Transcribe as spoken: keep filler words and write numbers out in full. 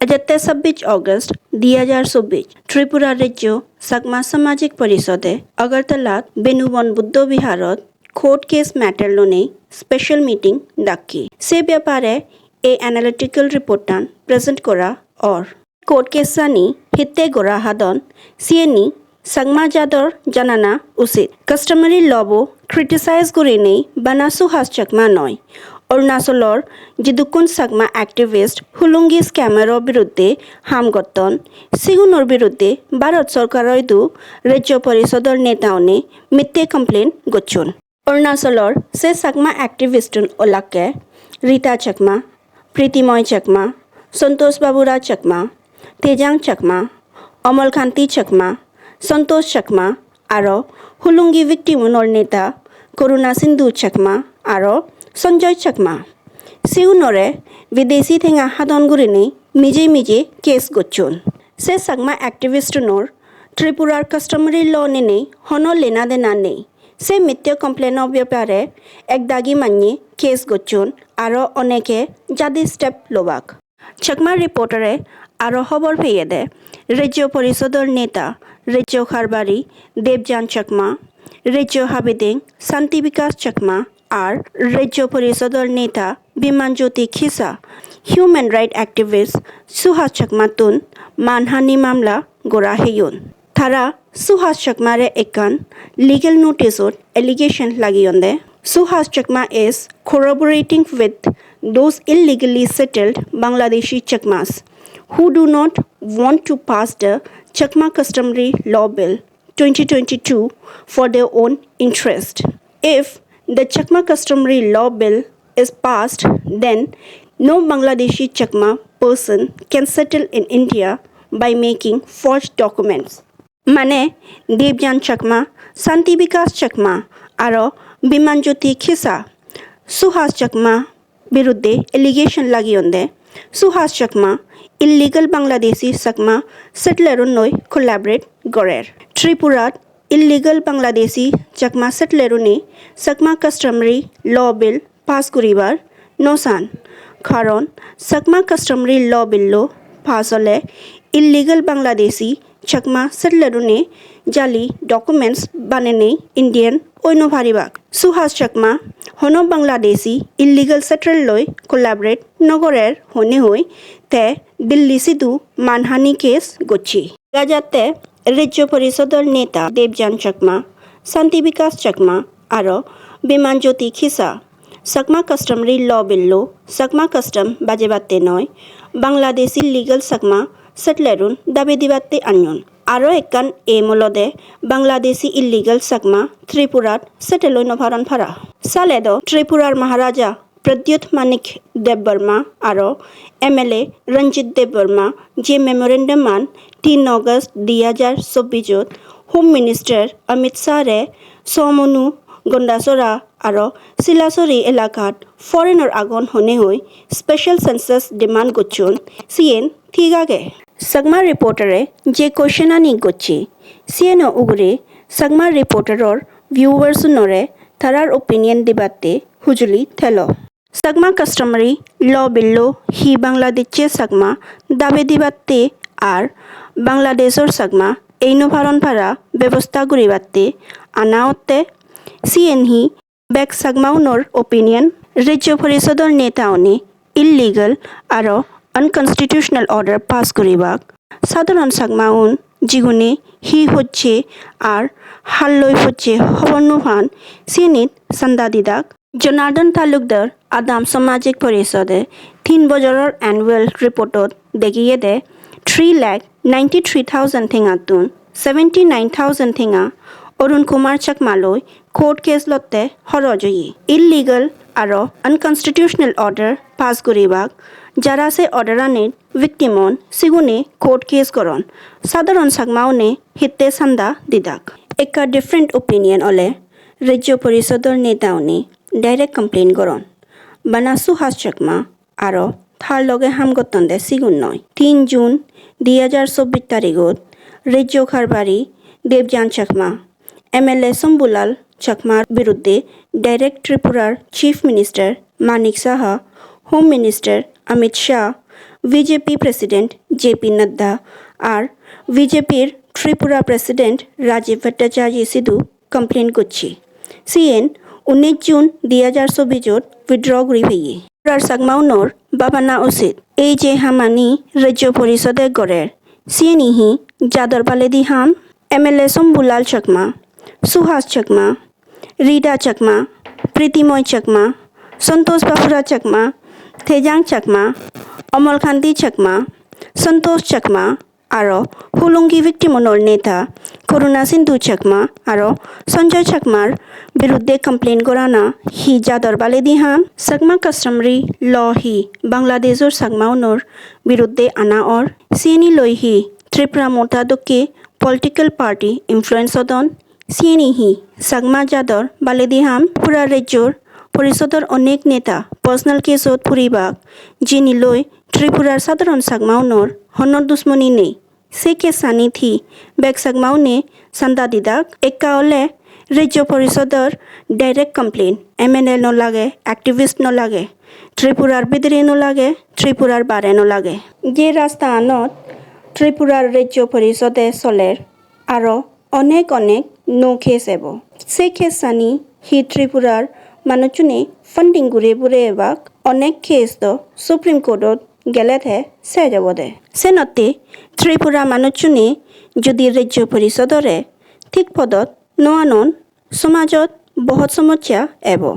Ejette sabbish August di hajar sobbish, Tripura Rajyo Chakma Samajik Porisode Agartalat Benubon Buddho Viharot court case matter lonei special meeting dakki. Se byapare ei analytical report an present gora or. Court case ani hitte gora hadon, siyeni Chakma jador janana usit. Customary law bo criticize gurinei bana Suhas Chakma noi. Arunachalor jidukkun Chakma activist Hollongi scammer o biruddhe ham gotton, sigunor biruddhe Bharat Sorkar oidu Rajyo Porisodor neta une mitte complain gocchon. Arunachalor se Chakma activist un olakke Rita Chakma, Pritimoy Chakma, Santosh Babu Rao Chakma, Tejang Chakma, Amal Kanti Chakma, Santosh Chakma, aro Hollongi victim unor neta Karuna Sindhu Chakma aro Sanjoy Chakma. Sigunore bidesi tenga hadon gurinei mije mije case gocchon. Se Chakma activist unor Tripurar customary law ninei hono lena dena nei. Se mitte complain o byapare ek dagi manye case gocchon aro oneke jadi step lobak. Chakma Reporter e aro hobor peyede, Rajyo Porisodor neta, Rajyo Karbari Debjan Chakma, Rajyo Habiding Shanti Bikash Chakma, ar Rajyo Porisodor neta Biman Jyoti Khisa, human right activist Suhas Chakma tun manhani mamla gora heyon. Tara Suhas Chakma re ekkan legal notice ot allegation lageyonde. Suhas Chakma is collaborating with those illegally settled Bangladeshi Chakmas who do not want to pass the Chakma Customary Law Bill twenty twenty-two for their own interest. If the Chakma Customary Law Bill is passed, then no Bangladeshi Chakma person can settle in India by making forged documents. Mane Debjan Chakma, Shanti Bikash Chakma, aro Biman Jyoti Khisa, Suhas Chakma biruddhe allegation lageyonde. Suhas Chakma illegal Bangladeshi Chakma settler unnoi collaborate gorer. Tripurat illegal Bangladeshi Chakma settler une Chakma Customary Law Bill pass guribar no san. Karon Chakma Customary Law Bill lo pass ole illegal Bangladeshi Chakma settler une jali documents banenei Indian oi no paribak. Suhas Chakma hono Bangladeshi illegal settler loi collaborate no gorer hone hoi te Delhi sidu manhani case gocche. Dega jatte Rajyo Porisodor neta Debjan Chakma, Shanti Bikash Chakma aro Biman Jyoti Khisa Chakma Customary Law Bill lo Chakma custom bajebatte noi, Bangladeshi legal Chakma settler un dabi dibatte anyon. Aro ekkan aim olode Bangladeshi illegal Chakma Tripurat settle oi no paron para. Sale do Tripurar Maharaja Pradyut Manik Debbarma aro M L A Ranjit Debbarma je memorandum an tin August di hajar chobbijot Home Minister Amit Shah re Somonu, Gandachara aro Silasuri elakat foreigner agon hone hoi special census demand gocchon, siyen thik age. Chakma Reporter e je question ani gocche, siyeno ugure Chakma Reporter or viewers unore tarar opinion dibatte hujuli thelo. Chakma Customary Law Bill lo hi Bangladesh e Chakma dabi dibatte ar Bangladesh or Chakma ei no paron para bebosta guribatte ana otte, siyen hi bek Chakma unor opinion? Rajyo Porisodor neta une illegal aro unconstitutional order pass guribak. Sadharon Chakma un jigune hi hocche ar halloi hocche hobor no pan, siyenit sanda didak. Jonardhan Talukdar Adam Samajik Porisode tin bojoror annual reportot degiyede three lakh ninety-three thousand tengattun seventy-nine thousand tenga Arun Kumar Chakma loi court case lotte horoj oye. Illegal aro unconstitutional order pass guribak, jara se order anit victim on sigune court case goron. Sadharon Chakma une hitte sanda didak? Ekka different opinion ole Rajyo Porisodor neta une direct complain goron. Bana Suhas Chakma aro tar loge ham gottonde sigun noi. Tin June di hajar chobbish tarigot Rajyo Karbari Debjan Chakma, M L A Shambhulal Chakmar biruddhe direct Tripurar Chief Minister Manik Saha, Home Minister Amit Shah, B J P President J P Nadda ar B J P-r Tripura President Rajiv Bhattacharya sidu complain gocche. Siyen unnish June dui hajar chobbish-ot withdraw guri peye. Tripura-r Chakma unor babana usit. Ei je hamani Rajya Porisode gorer, siyeni hi jador baledi ham? M L A Shambhu Lal Chakma, Suhas Chakma, Rida Chakma, Pritimoy Chakma, Santosh Bapura Chakma, Tejang Chakma, Amal Kanti Chakma, Santosh Chakma, aro Hollongi victim unor neta Karuna Sindhu Chakma aro Sanjoy Chakmar biruddhe complain gorana hi jador baledi ham? Chakma customary law hi Bangladeshor Chakma unor biruddhe ana or? Siyeni loi hi Tipra Motha dokke political party influence odon? Siyeni hi Chakma jador baledi ham? Tripura Rajya Porisodor onek neta personal case-ot puribak, jini loi Tripura-r sadharon Chakma unor hono dusmoni nei. Se case-anit hi bek Chakma une chanda didak? Ekka ole Rajya Porisodor direct complain, M L A no lage, activist no lage, Tripura-r bidire no lage, Tripura-r bare no lage. Je rasta anot Tripura-r Rajya Porisode soler, aro onek onek nuo case ebo. Se case-ani hi Tripura-r manuchune funding guri puribak? Onek case do Supreme Court-ot gele te sej obode. Senotte Tripura manuchune jodi Rajya Porisodore thik podot no anon, somajot bohot somossya ebo.